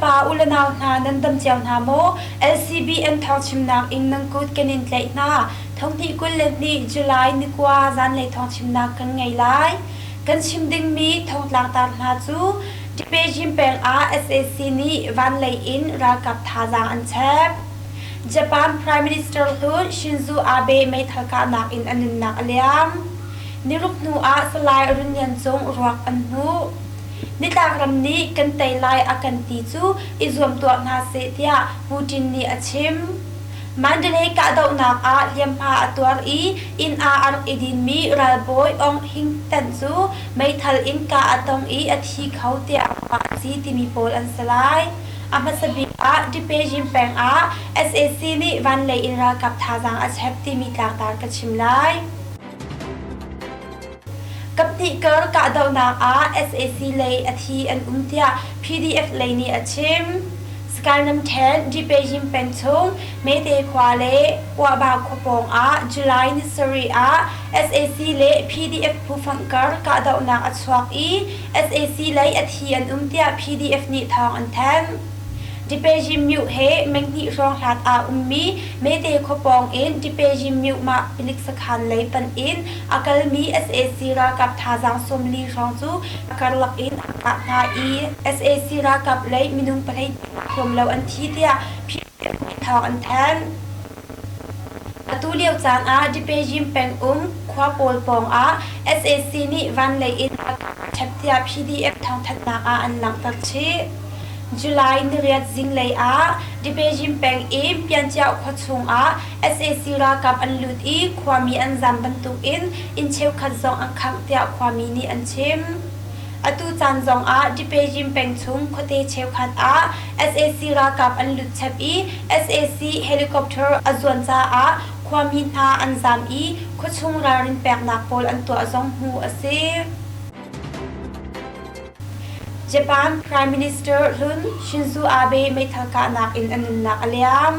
pa u le nau hna nan dam cio hna maw? LCBN thawngchimnak in nan kut kan in tlaih hna. Thonghnih 22 July ni kua zanlei thawngchimnak kan ngei lai. Kan chim dingmi thongtlang tar hna cu Beijing peng ah sac nih vanlei in ralkap thazaang an chep. Japan Prime Minister hlun Shinzo Abe meithal kahnak in a nunnak a liam. Niruk hnu ah Salai Run Lian Cung ruak an hmuh. Nitlak ram nih kan tei lai a kan ti cu i zuam tuah hna seh tiah Putin nih a chim. Mandalay kahdohnak ah hliamhma a tuar i inn ah a rak i dinmi ralbawi Aung Hing Tan cu meithal in kah a tong i a thi kho tiah ruah a si timi pawl an si lai. A hmasa bik ah Dipejin peng ah sac nih vanlei in ralkap thazaang a chep timi tlangtar ka chim lai. Kaphnih kar kahdohnak ah sac lei a thi an um tiah PDF lei nih a chim. Sagaing ramṭhen Dipejin peng chung Mete khua le Uahba khua pawng ah July ni sarih ah sac le PDF phu fonh kar kahdohnak a chuak i sac lei a thi an um tiah PDF nih thawng an thanh. Dipejin myo he menghnih hrawng hlat ah ummi Mete khua pawng in Dipejin myo mah palik sakhan lei panh in a kalmi sac ralkap thazaang 40 hrawng cu a karlak in a kah hna i sac ralkap lei minung 12 hlawm lo an thi tiah PDF nih thawng an thanh. Atu lio caan ah Dipejin pengum khua pawl pawng ah sac nih vanlei in ralkap a ṭhep tiah PDF thawngthanhnak ah an langhter chih. July niriat zinglei ah Dipejin peng i Pianchiah khua chung ah sac ralkap an lut i khuami an zam bantukin inn cheukhat zong an khangh tiah khuami nih an chim. Atu caan zongah Dipejin peng chung khuate cheukhat ah sac ralkap an lut chap i sac helicopter a zuan caah khuami hna an zaam i khuachung ralrin peknak pawl an tuah zong hmuh a si. Japan Prime Minister hlun Shinzo Abe meithal kahnak in a nunnak a liam.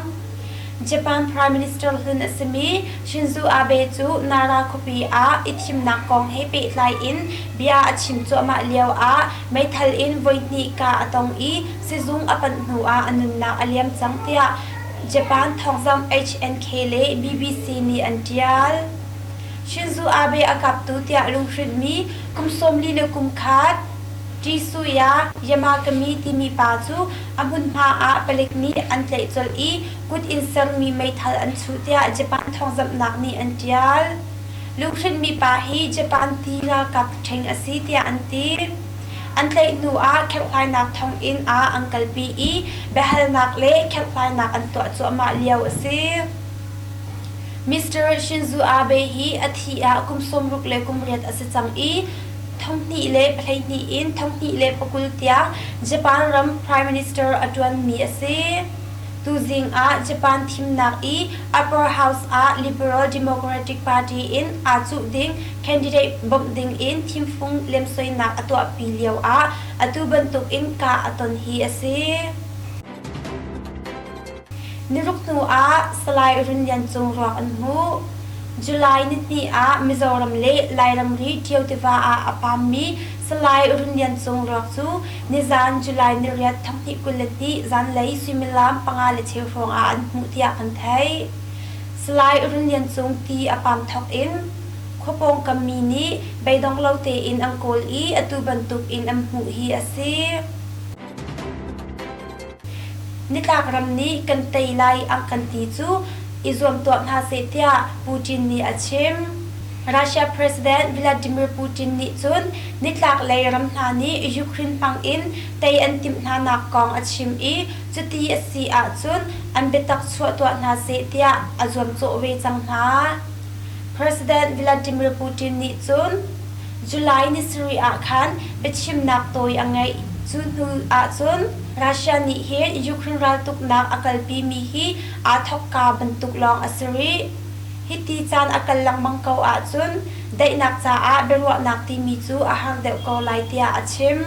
Japan Prime Minister hlun a simi Shinzo Abe cu Nara khuapi ah i thimnak kong he pehtlai in bia a chim cuahmah lio ah meithal in voihnih kah a tong i sizung a panh hnu ah a nunnak a liam cang tiah Japan thawngzamh HNK le BBC nih an ṭial. Shinzo Abe a kaptu tiah lunghrinhmi kum 41 Tetsuya Yamagami timi pa cu a hmunhma ah palik nih an tlaih colh i kut in sermi meithal an chuh tiah Japan thawngzamhnak nih an ṭial. Lunghrinhmi pa hi Japan ti ralkap ṭhing a si tiah an ti. An tlaih hnu ah kherhhlainak thonginn ah an kalpi i biahalnak le kherhhlainak an tuah cuahmah lio a si. Mr. Shinzo Abe hi a thih ah kum 68 a si cang i 2012 in 2020 tiang Japan ram Prime Minister a ṭuanmi a si. Tuzing ah Japan thimnak i Upper House ah Liberal Democratic Party in aa cuh ding candidate bawmh ding in thimfung lemsoinak a tuahpi lio ah atu bantuk in kah a ton hi a si. Niruk hnu ah Salai Run Lian Cung ruak an hmuh. July nihnih ah Mizoram le Lairam ri Ṭio tiva ah a pammi Salai Run Lian Cung ruak cu nizan July niriat 2022 zanlei suimilam panga le cheu hrawng ah an hmuh tiah kan theih. Salai Run Lian Cung ti a pam thawk in khua pawngkam mi nih beidong lo tein an kawl i atu bantuk in an hmuh hi a si. Nitlak ram nih kan tei lai an kan ti cu i zuam tuah hna seh tiah Putin nih a chim. Russia President Vladimir Putin nih cun nitlak lei ram hna nih Ukraine hmang in tei an timh hna nak kong a chim i cuti a si ahcun an biatak chuah tuah hna seh tiah a zuamcawh ve cang hna. President Vladimir Putin nih cun July ni sarih ah khan biachimnak tawi a ngeih. Cu hnu ahcun Russia nih hin Ukraine raltuknak a kalpimi hi aa thawkka bantuk lawng a si rih. Hiti caan a kal lengmang ko ahcun daihnak caah biaruahnak timi cu a har deuh ko lai tiah a chim.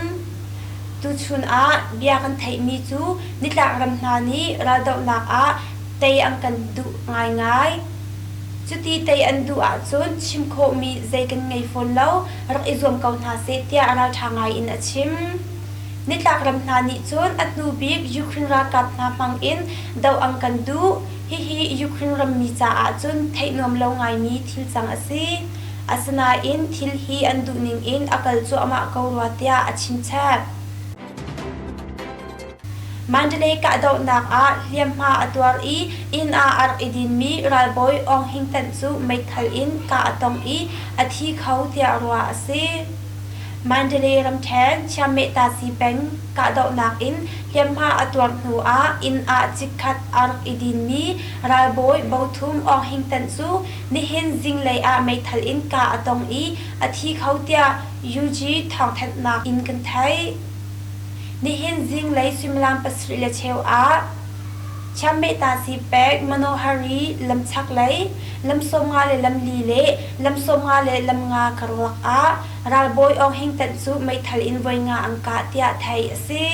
Tuchun ah bia kan theihmi cu nitlak ram hna nih raldohnak ah tei an kan duh ngaingai. Cuti tei an duh ahcun chim khawhmi zei kan ngei fawn lo, rak i zuam ko hna seh tiah ralṭha ngai in a chim. Nitlak ram hna nih cun a hnu bik Ukraine ralkap hna hmang in doh an kan duh. Hihi Ukraine rammi caah cun theih nuam lo ngaimi thil cang a si. Asinain thil hi an duhning in a kal cuahmah ko rua tiah a chimchap. Mandalay kahdohnak ah hliamhma a tuar i inn ah a rak i dinmi ralbawi Aung Hing Tanh cu meithal in kah a tong i a thi kho tiah ruah a si. Mandalay ramṭhen Chiammeh-tasi peng kahdohnak in hliamhma a tuar hnu ah inn ah chikkhat a rak i dinmi ralbawi Bothum Aung Hing Tanh cu nihin zinglei ah meithal in kah a tong i a thi kho tiah UG thawngthanhnak in kan theih. Nihin zinglei suimilam pasarih le cheu ah Chiammeh-tasi peng Manohari lamchak lei lam 50 le lam li le lam 50 le lam nga karlak ah ralbawi Aung Hing Tanh cu meithal in voi nga an kah tiah theih a si.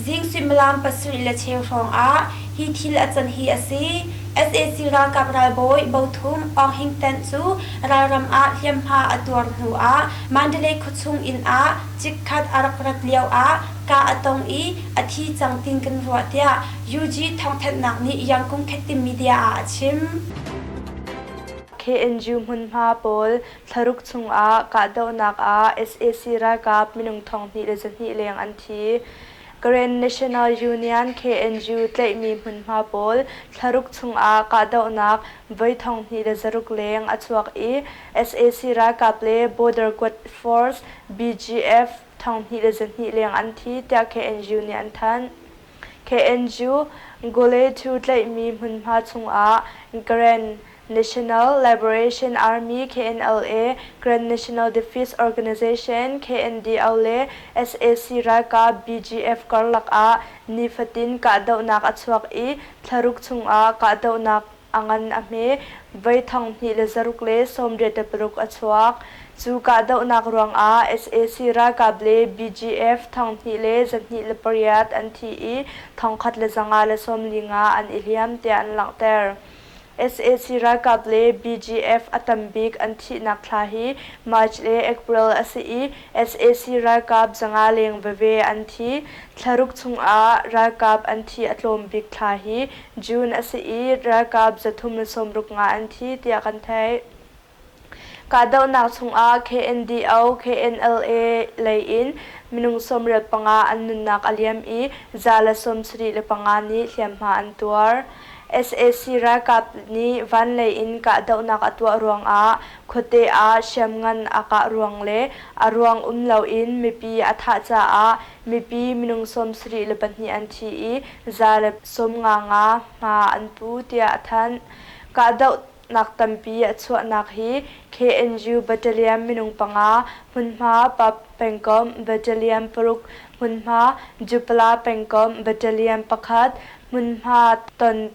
Zing suimilam pasarih le cheu hrawng ah hi thil a can hi a si. Sac ralkap ralbawi Bothum Aung Hing Tanh cu ralram ah hliamhma a tuar hnu ah Mandalay khuachung inn ah chikkhat a rak rat lio ah kah a tong i a thi cang tin kan ruah tiah UG thawngthanhnak nih Yangkung Khettim media ah a chim. KNU hmunhma pawl thlaruk chungah kahdohnak ah sac ralkap minung 2,200 leng an thi. Karen National Union KNU tlaihmi hmunhma pawl thlaruk chungah kahdohnak voi 2,600 leng a chuak i sac ralkap le Border Guard Force BGF 2,200 leng an thi tiah KNU nih an thanh. KNU Gole-thu tlaihmi hmunhma chungah Karen National Liberation Army KNLA, Karen National Defense Organization KNDO le sac ralkap BGF karlak ah nifatin kahdohnak a chuak i thlaruk chungah kahdohnak a ngan a hme, voi 2,686 a chuak. Cu kahdohnak ruangah sac ralkap le BGF 2,208 an thi i 1,145 an i hliam tiah an langhter. Sac ralkap le BGF a tambik an thihnak thla hi March le April a si i sac ralkap zanga leng veve an thi. Thlaruk chungah ralkap an thi a tlawm bik thla hi June a si i ralkap 360 nga an thi tiah kan theih. Kahdohnak chungah KNDO, KNLA lei in minung 95 an nunnak a liam i 175 nih hliamhma an tuar. Sac ralkap nih vanlei in kahdohnak a tuah ruangah khuate ah hriamngan a kah ruang le a ruang um loin mipi a thah caah mipi minung 74 an thi i 150 hma an pu tiah a thanh. Kahdohnak tampi a chuahnak hi KNU Battalion minung panga hmunhma Pap pengkomh Battalion paruk hmunhma Jupala pengkomh Battalion pakhat hmunhma Ton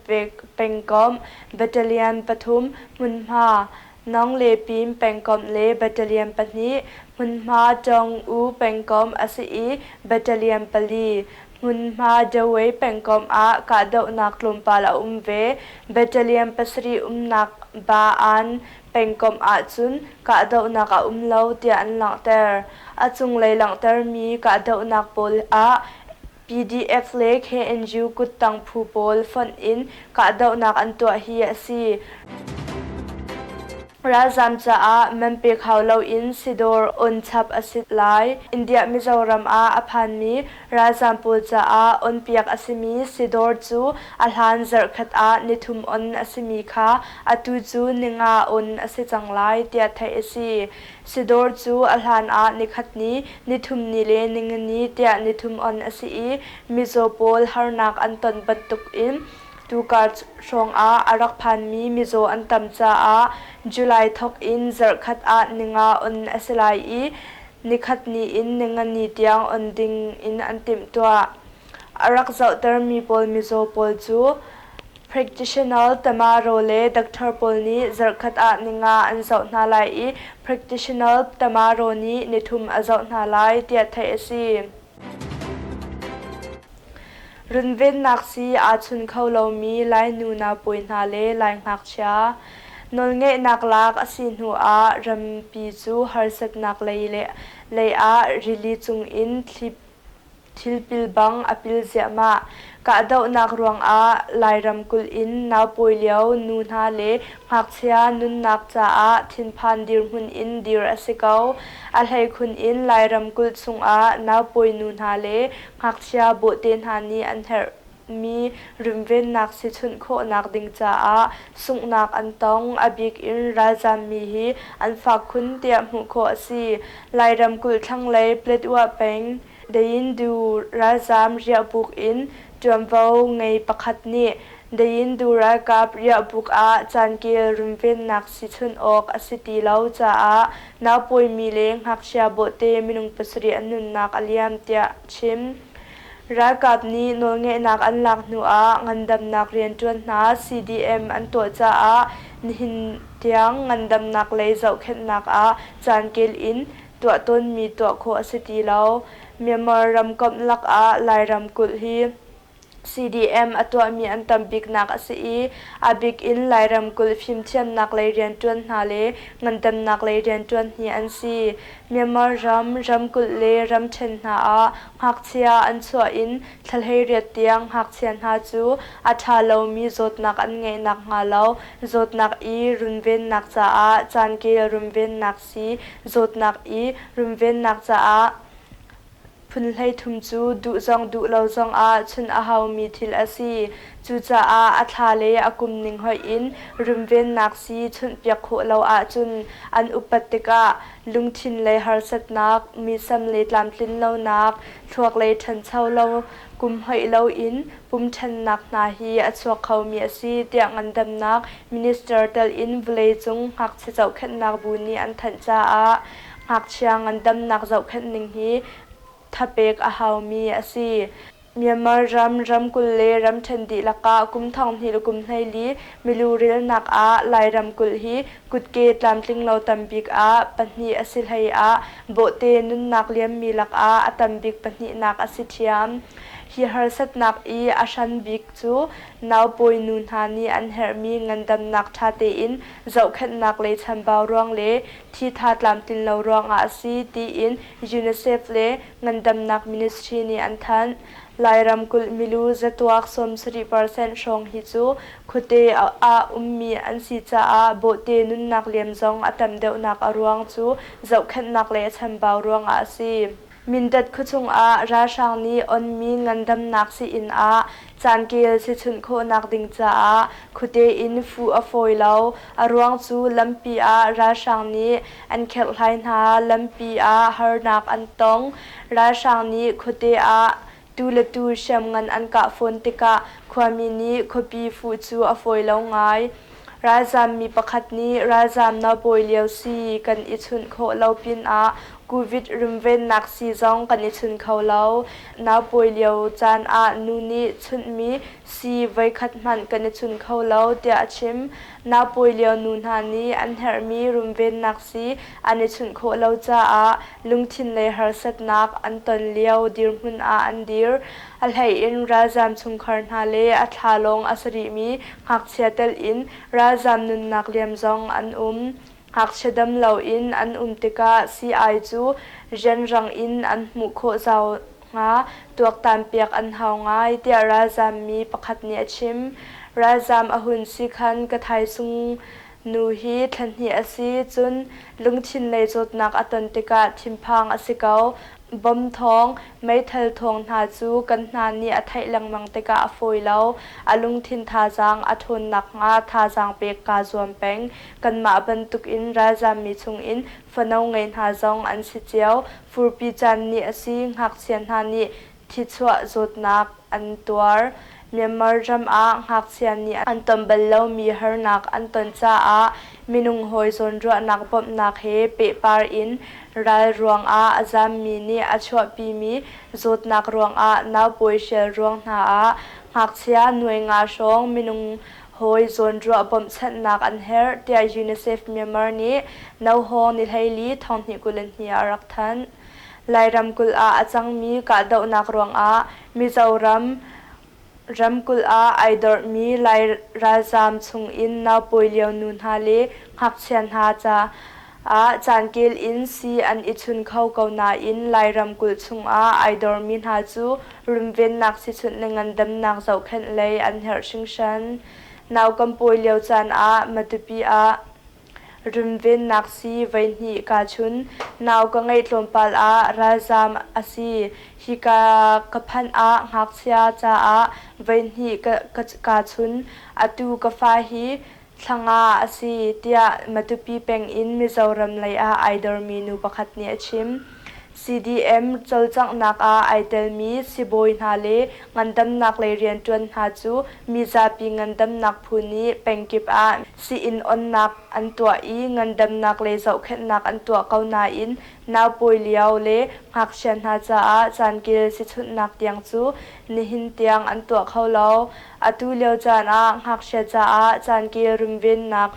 pengkomh Battalion pathum hmunhma Nong le Pim pengkomh le Battalion pahnih hmunhma Tawng U pengkomh a si i Battalion pali Hmunhma Dawei pengkomh ah kahdohnak tlawmpal a um ve. Battalion pasarih umnak Ba-an pengkomh ahcun kahdohnak a um lo tiah an langhter. A cunglei langhtermi kahdohnak pawl ah PDF le KNU kuttang phu pawl fonh in kahdohnak an tuah hi a si. Ralzaam caah man pek hau loin sidawr on chap a si lai. India Mizoram ah a phanmi ralzaam pawl caah onpiak a simi sidawr cu a hlan zarhkhat ah nithum on a simi kha atu cu ninga on a si cang lai tiah theih a si. Sidawr cu a hlan ah nikhat ni, nithum ni le ningani tiah nithum on a si i mizaw pawl harnak an ton bantuk in Tukar hrawngah a rak phanmi mizaw an tam caah July thawk in zarhkhat ah ninga on a si lai i nikhat ni in ningani tiang on ding in an timhtuah. A rak zohtermi pawl mizaw pawl cu practitioner tamaro le doctor pawl nih zarhkhat ah ninga an zoh hna lai i practitioner tamaro nih nithum a zoh hna lai tiah theih a si. Runvennak sii aa chun kho lomi Lai nu pawi hna le Lai ngakchia nawlngeihnak lak a si hnu ah rampi cu harsatnak lei ah rili cung in thli. thil pil bang a pil ziahmah. Kahdohnak ruangah Lai ramkulh in naupawi lio nu hna le ngakchia nunnak caah thinphan dirhmun in dir a si ko. A hleikhun in Lai ramkulh chungah naupawi nu hna le ngakchia bawhte hna nih an herhmi runvennak sichunh khawhnak ding caah sunghnak an tong. A bik in ralzaammi hi an fak khun tiah hmuh khawh a si. Lai ramkulh thlanglei Pletwa peng Dayindu ralzaam riahbuk in ṭuanvo ngei pakhat nih Dayindu ralkap riahbuk ah caankel runvennak siichunh awk a si ti lo caah naupawimi le ngakchia bawhte minung pasarih an nunnak a liam tiah a chim. Ralkap nih nawlngeihnak an lak hnu ah ngandamnak rianṭuan hna CDM an tuah caah nihin tiang ngandamnak lei zohkhenhnak ah caankel in tuah tawnmi tuah khawh a si ti lo. Myanmar ramkomh lakah Lai ramkulh hi CDM a tuahmi an tam biknak a si i a bik in Lai ramkulh fimthiamnak lei rianṭuan hna le ngandamnak lei rianṭuan hi an si. Myanmar ram, ramkulh le ramṭhen hna ah ngakchia an chuah in thla 18 tiang ngakchia hna cu a ṭha lomi zawtnak an ngeih nakhnga lo zawtnak i runvennak caah caankel runvennak si zawtnak i runvennak caah phun 13 cu duh zong duh lo zongah chunh a haumi thil a si. Cucaah a thla le a kum ning hoih in runvennak sii chunhpiak khawh lo ahcun an upat tikah lungthin lei harsatnak, muisam le tlamtlin lonak, thluak lei ṭhancho lo, kum hoih loin pum ṭhennak hna hi a chuak khomi a si tiah ngandamnak minister tel in vawleicung ngakchia zohkhenhnak bu nih an thanh caah ngakchia ngandamnak zohkhenh ning hi thapek a haumi a si. Myanmar ram ramkulh le ramṭhen dihlak ah kum 2000 le kum 24 milu relnak ah Lai ramkulh hi kutke tlamtling lo tambik ah pahnih a si hlei ah bawhte nunnak liammi lakah a tambik pahnihnak a si ṭhiam. Hi harsatnak i a hran bik cu naupawi nu hna nih an herhmi ngandamnak ṭha tein zohkhenhnak le chambau ruang le thitha tlamtlin lo ruangah a si tiin UNICEF le Ngandamnak Ministry nih an thanh. Lai ramkulh milu zatuak 70% hrawng hi cu khuate ah ummi an si caah bawhte nunnak liam zong a tam deuhnak a ruang cu zohkhenhnak le chambau ruangah a si. Mindat khuachung ah ralhrang nih onmi ngandamnak sii-inn ah caankel sichunh khawhnak ding caah khuate in fuh a fawi lo. A ruang cu lampi ah ralhrang nih an kherhhlai hna, lampi ah harnak an tong. Ralhrang nih khuate ah tu le tu hriamngan an kah fawn tikah khuami nih khuapi fuh cu a fawi lo ngai. Ralzaam mi pakhat nih ralzaam naupawi lio sii kan i chunh khawh lo pinah COVID runvennak sii zong kan i chun kho lo. Naupawi lio caan ah nu nih chunhmi sii voikhat hmanh kan i chun kho lo tiah a chim. Naupawi lio nu hna nih an herhmi runvennak sii an i chunh khawh lo caah lungthin lei harsatnak an ton lio dirhmun ah an dir. A hleiin ralzaam chungkhar hna le a thla lawng a si rihmi ngakchia telh in ralzaam nunnak liam zong an um. Ngakchia dam loin an um tikah sii-ai cu rianrang in an hmuh khawh zau hnga tuaktanpiak an hau ngai tiah ralzaam mi pakhat nih a chim. Ralzaam a hun si khan ka thaisung nu hi thla hnih a si, cun lungthin lei zawtnak a ton tikah thinphang a si ko. Bom thawng, meithal thawng hna cu kan hna nih a theih lengmang tikah a fawi lo. A lungthin thazaang a ṭhawn nakhnga thazaang pek kaa zuam peng. Kanmah bantukin ralzaammi chungin fano ngei hna zong an si cio. Furpi caan nih a si, ngakchia hna nih thichuah zawtnak an tuar. Myanmar ram ah ngakchia nih an ton bal lomi harnak an ton caah minung hawi zawnruahnak bawmhnak he pehpar in ral ruangah a zammi nih a chuahpimi zawtnak ruangah naupawi hrial ruang hna ah ngakchia nuai nga hrawng minung hawi zawnruah bawmhchanhnak an herh tiah UNICEF Myanmar nih Nohawng ni 14 2022 ah a rak thanh. Lai ramkulh ah a cangmi kahdohnak ruangah Mizoram ramkulh ah ai dorhmi Lai ralzaam chungin naupawi lio nu hna le ngakchia hna ca Ah caankel in sii an i chun kho ko nain Lai ramkulh chungah ai dormi hna cu runvennak sichunh le ngandamnak zohkhenh lei an herh hringhran. Nau kan pawi lio caan ah Matupi ah runvennak sii voihnih kaa chun. Nau ka ngeih tlawmpal ah ralzaam a si. Hika ka phanh ah ngakchia caah voihnih kaa chun. Atu ka fa hi Thla nga a si, tiah Matupi peng in Mizoram lei ah ai dormi nu pakhat nih a chim. CDM cawlcanghnak ah ai telmi sibawi hna le ngandamnak lei rianṭuan hna cu mizapi ngandamnak phu nih pengkip ah sii-inn onnak an tuah i ngandamnak lei zohkhenhnak an tuah ko nain naupawi lio le ngakchia hna caah caankil sichunhnak tiang cu nihin tiang an tuah kho lo. Atu lio caan ah ngakchia caah caankil runvennak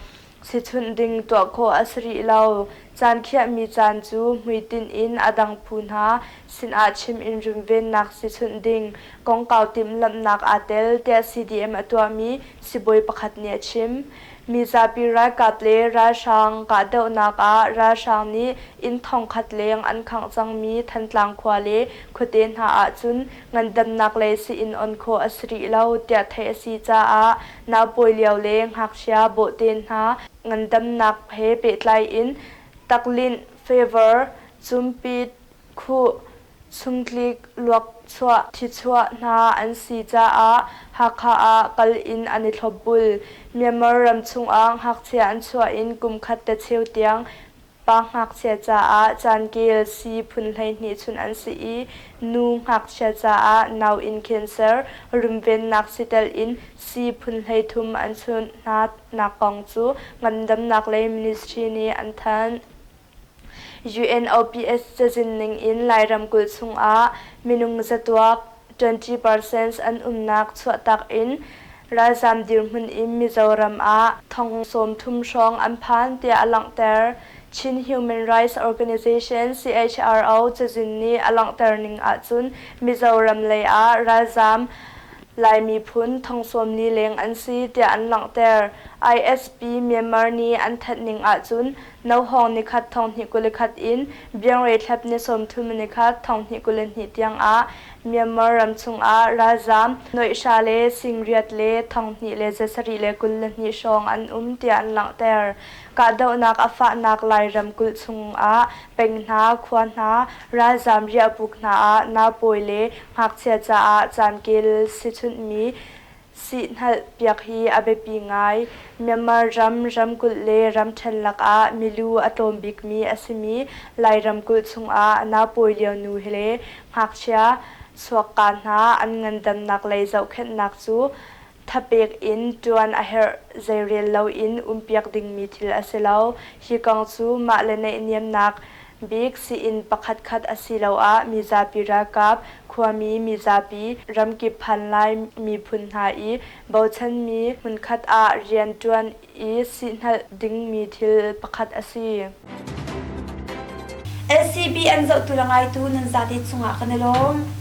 sichunh ding tuah khawh a si rih lo. Caan khiahmi caan cu hmuitinh in a dang phu hna sinah chim in runvennak sichunh ding kongkau timhlamhnak aa tel tiah CDM a tuahmi sibawi pakhat nih a chim. Mizapi ralkap le ralhrang kahdohnak ah ralhrang nih inn thongkhat leng an khangh cangmi Thantlang khua le khuate hna ahcun ngandamnak lei sii-inn on khawh a si rih lo tiah theih a si caah naupawi lio le ngakchia bawhte hna ngandamnak he pehtlai in taklinh, fever, cumpit, khuh, chungtlik, luakchuah, thichuah hna an si caah Hakha ah kal in an i thlopbul. Myanmar ram chungah ngakchia an chuah in kum khat te cheu tiang Pa ngakchia caah caankeel sii phun 12 chunh an si i nu ngakchia caah nauinn cancer runvennak si telh in sii phun 33 an chunh hna nak kong cu ngandamnak lei ministry nih an thanh. UNOPS cazin ning in Lai ramkulh chungah minung zatuak 20% an umnak chuahtak in ralzaam dirhmun in Mizoram ah thong 30 hrawng an phan tiah a langhter. Chin Human Rights Organization CHRO cazin nih a langhter ning ahcun Mizoram lei ah ralzaam Lai miphun thong 40 leng an si tiah an langhter. ISP Myanmar nih an thanh ning ahcun Nohawng nikhat thong hnih 21 in Biangrei thlep ni 30 nikhat thong hnih 22 tiang ah Myanmar ram chungah ralzaam noihra le singriat le thong hnih le zasarih le 22 hrawng an um tiah an langhter. Kahdohnak a fahnak Lai ramkulh chungah peng hna, khua hna, ralzaam riahbuk hna ah naupawi le ngakchia caah caankil sichunhmi Sihnalhpiak hi a biapi ngai. Myanmar ram ramkulh le ramṭhen lakah milu a tlawm bikmi a simi Lai ramkulh chungah naupawi lio nu le ngakchia chuakka hna an ngandamnak lei zohkhenhnak cu thapek in ṭuan a herh zeirel loin umpiak dingmi thil a si lo. Hi kong cu mah le naihniamnak bik sii-inn pakhatkhat asiloah mizapi ralkap, khuami mizapi, ramkip phan Lai miphun hna i bochanmi hmunkhat ah rianṭuan i sihnalh dingmi thil pakhat a si. LCB an zohtu le ngaitu nan zate cungah kan i lawm.